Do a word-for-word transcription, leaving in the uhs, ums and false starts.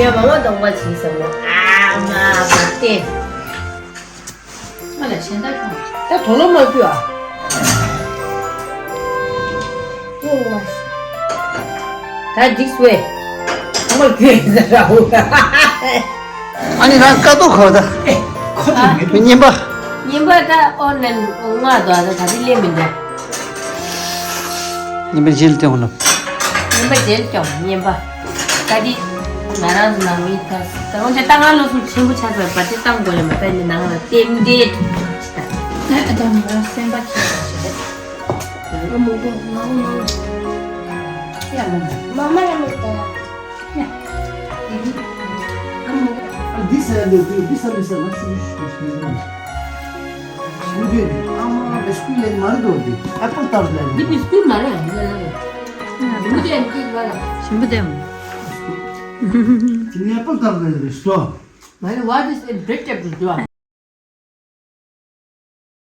ཡ་མ་མ་གཏོང་པ་བྱིན་ཟེར་མོ། ཨ་མ་མ་བསྟན། ང་ལ་ཞེན་ད་ཁོང་། ད་དོ་ལོ་མ་བསྐུལ་ཨ། ད་འགྲིག་སོང་ཨེ། ཚང་མ་བསྐུལ་ཟེར་ར་འོ། ཨ་ནི་རང་ཀ་ཏོ་ཁོ་ད། ཨེ། ཁོ་ད་མི་འདུག། ཉན་པ། ཉན་པ་ད་ཨོ་ནན་ང་དོ་ད་ད་དི་ལེ་མི་འདུག། ཉན་པ་རྗེས་ལ་སྟོན་ལབ། ཉན་པ་རྗེས་ལ་སྐྱོང་ཉན་པ། ད་དི་ང་རང་ཚོ་ནང་མི་ད་ད་ང་ཚོ་ད་ང་ལོ་སུ་ཆེན་པོ་ཆགས་ཚར་བ་དེ་བཏང་དགོས་ལེ་མ་ད་ནི་ནང་ལ་རྟེན་འབྲེལ་ད་ད་ང་སེམས་པ་ཆེ་བ་ཞིག་རེད། ཨ་མོ་གོ་ང་གོ་ང་གོ། ཡ་མོ་མོ། མ་མ་ཡ་མོ་ད། ཡ། ཨ་མོ། ཨ་འདི་ཟེར་ཡ་འདི་འདི་ཟེར་མི་ཟེར་ང་ཤུ་ཤུ་ཤུ་ཤུ་ཤུ། ཞིམ་པོ་འདི་ཨ་མ་བིས་ཀུ་ལེན་མ་རེད་འདུག་འདི་ཨེ་པལ་ཏར་ལེན། འདི་བིས་ཀུ་མ་རེད། ཞིམ་པོ་འདི་མོ། འདི་ཨེ་པལ་ཏར་ལེན་རེད་སོ། མ་རེད། What is it? Bread table do I?